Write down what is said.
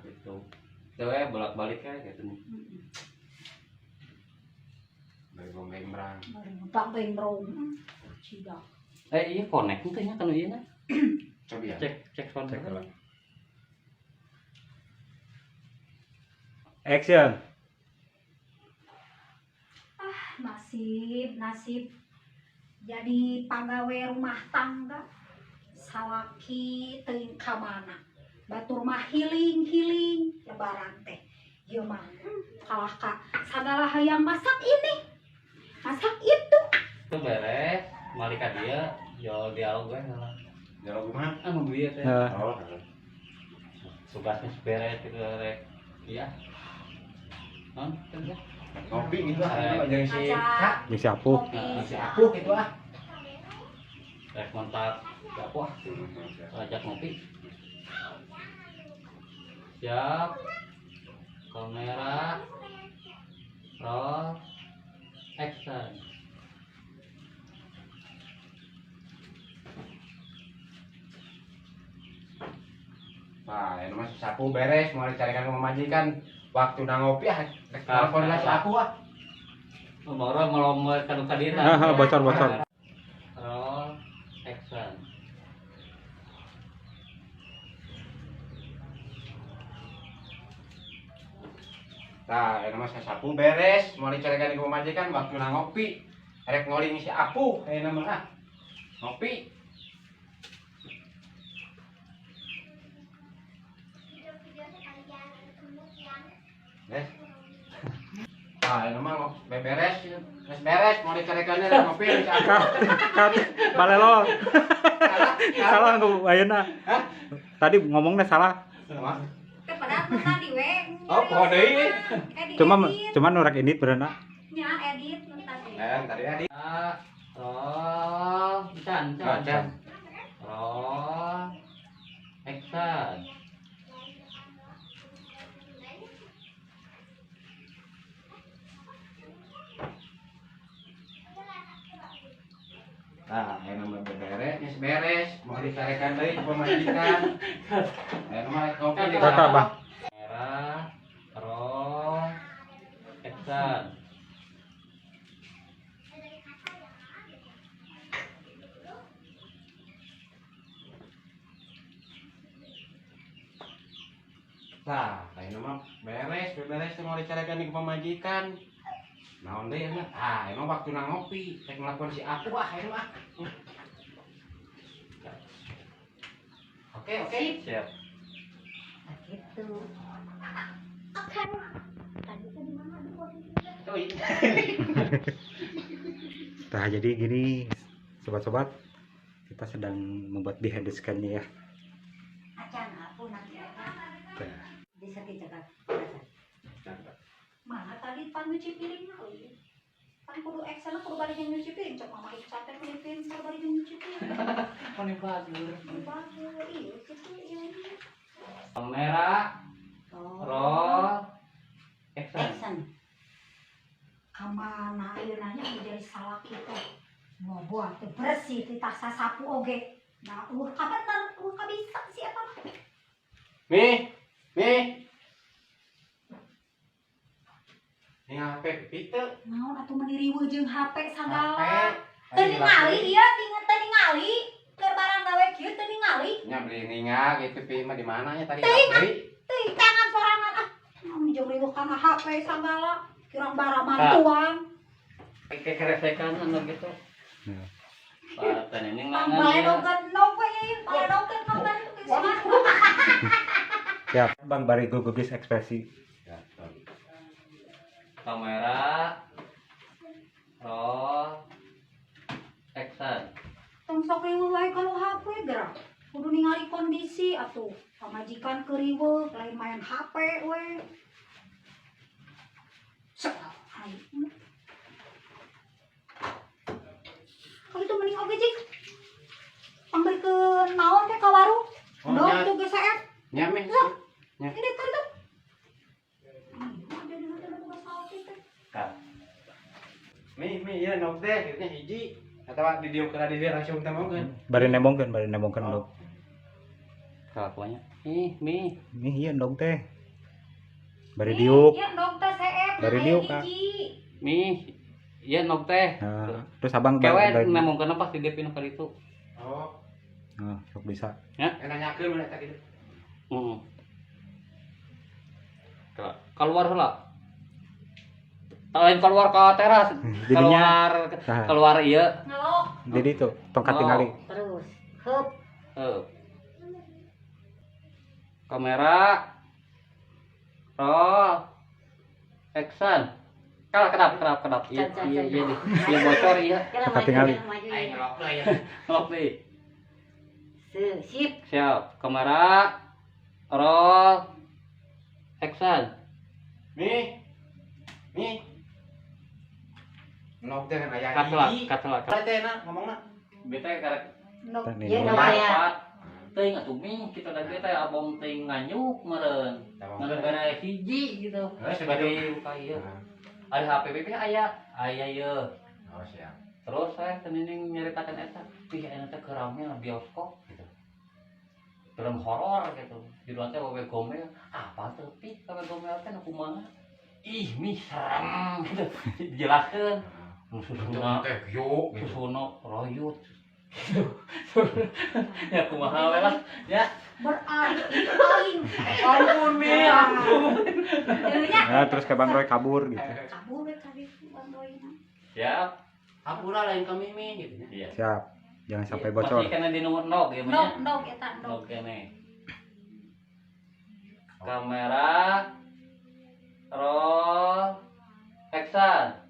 Gitu. Itu we bolak-balik ya gitu nih. Bari gombrang. Bari ngepak beng brong. Cida. Eh iya connect teh nya kan ieu na. Coba ya. Cek cek sound. Cek lah. Action. Nasib, nasib. Jadi pagawe rumah tangga salaki teuing ka mana. Batur mah healing-healing lebaran teh. Ieu mah kalah ka sagala hayang masak ini. Masak itu. Itu beres, malika dia jual dialog gue salah. Dialog kumaha? Ah nu bieu teh. Nah, Oh, Tugasnya beres gitu rek. Iya. Non, kan ya. ngopi gitu ah, jeung si Ngajak jeung si Apuh. kopi. Si Apuh gitu ah. Rek kontak siapa ah? Ajak ngopi. Siap. Kamera. Roll. Action. Nah, ini mah si Sapu beres, mau dicarikan ke majikan. Waktu na ngopi ah, rek telepon lah si Apuh ah. Moro melompat ka kadina. Ah, bocor bocor. Roll. Action. Nah, ini mah si Sapu beres, mau dicarikan ke majikan waktu na ngopi. Rek ngoling si Apuh, ini mah ah. Ngopi. Beres. Ah, ini mah beres, beres beres, mau dicarikan rek ngopi si Apuh. Cut. Balelo. Salah aku ayeuna. Hah? Tadi ngomongnya salah. Sama. Teh padahal nu tadi we. Oh, poho deui. Edit. Cuma cuma nu rek edit berenang. Nya edit nu tadi. Eh, tadi adi. Ah, roll. Can, Ah, can. can. Roll. Action. Nah, ini mah beres, geus beres, mau dicarekan deui ku pamajikan. Ini mah rek ngopi di Kakak, Bang. Merah. Roll. Action. Nah, ini mah beres, beres teh mau dicarekan di pamajikan. Naon deui mah? Ah, emang waktu na ngopi, rek ngelakuan si Apuh ah, ini mah. Oke, oke. Siap. Nah, gitu. Oke. Tadi teh di mana di posisinya? Tuh, iya. Nah, jadi gini sobat-sobat, kita sedang membuat behind the scene-nya ya. Acan aku nanti aja. Nah, Bisa dijaga. Mana tadi pan nyuci piring euy. Pan kudu action kudu bari jeung nyuci piring cok mama itu sampai nyuci piring kudu bari jeung nyuci piring. Ini bagus. Bagus, iya gitu iya. Kamera. Roll. Action. Action. Kamana ieu nanya jadi salaki teh. Ngoboa teh bersih teh tak sasapu oge. Nah, eueuh kabener, eueuh kabisa si eta mah. Mi, mi. Ini HP pipi teu. Naon atuh meuni riweuh jeung HP sagala. HP. Teu ningali ieu tinggal teu ningali. Keur barang gawe kieu teu ningali. Nya beli ningal gitu pi mah di mana nya tadi Teuing, beli. Teuing tangan sorangan ah. Naon jeung riweuh kana HP sagala. Kirang bara mantuan. Kayak keresekan anu gitu. Nah. Pak Neneng mangan ya. Pangbaledog nog we ieu, baledogeun nog bari geus mah. Siap, Bang bari gugugis ekspresi. Ya, sorry. Kamera. Roll. Action. Tong sok riweuh wae kalau HP gerak. Kudu ningali kondisi atuh. Pamajikan keur riweuh, lain main HP we. Sok ayo. Kalau itu mending oge jik. Pangberikeun naon teh ka warung. Oh, Ndog nya. itu geus Nya mi. Nya. Ini tadi tuh. Ayo, jadi nanti boga salty teh. Cut. Mi, mi ieu nog teh kieu hiji. Atawa di dieu kana di dieu langsung teh maukeun. Bari nembongkeun ndog. Kelakuannya. Ih, mi. Nih ieu ndog teh. Bari diuk. Ieu endog teh seep Bari aya diuk, Kak. hiji. Mih, ieu endog teh. Nah, terus abang Kewe bari nembongkeun pas di DP nu kaditu. Oh, Oh, sok bisa. Nanyakeun mun eta kitu. Heeh. Keluar heula. Lain keluar ke teras, Jadinya keluar Nah. keluar ieu. Ngelok Jadi tuh tongkat Oh. tingali. terus. Hup. Heup. Kamera. Roll. Action. Kalah kedap kedap kedap. Iya Can, can, iya can. iya deh. Iya bocor iya. Kira Tongkat maju, tingali. kira maju. Aing ngelok deui ya. Ngelok deui. Sip. Siap. Kamera. Roll. Action. Mi. Mi. Endog teh kan aya Cut lah, hiji. cut lah. Teh teh na ngomongna. Beta karek Endog. Nih, Ieu endog. endog ya. Teuing atuh mi, kita da teh abong teuing nganyuk meureun. Ngan gara hiji gitu. Heuh, sebagai Bade buka ieu. Ada HPBP aya, aya ieu. Oh, siap. Terus saya tenining nyaritakan eta, ih aya teh keramnya bioskop gitu. Film horor gitu. Judulnya teh Wewe Gombel. Apa tuh pi Wewe Gombel teh nu kumaha? Ih, mi serem gitu. Dijelaskeun. Nu susuna Teh yo gitu. susuna royut. Ya kumaha we lah. Ya. Berarti aing. Ampun mi, ampun. Teu nya. Nah, terus ke Bang Roy kabur gitu. Kabur we ka ditu Bang Roy na. Siap. Hampura lain kami mi gitu nya. Iya. Siap. Jangan sampai bocor. Masih kena di nomor nog ya, Endog, nya. endog eta endog. Nog kene. Kamera. Roll. Action.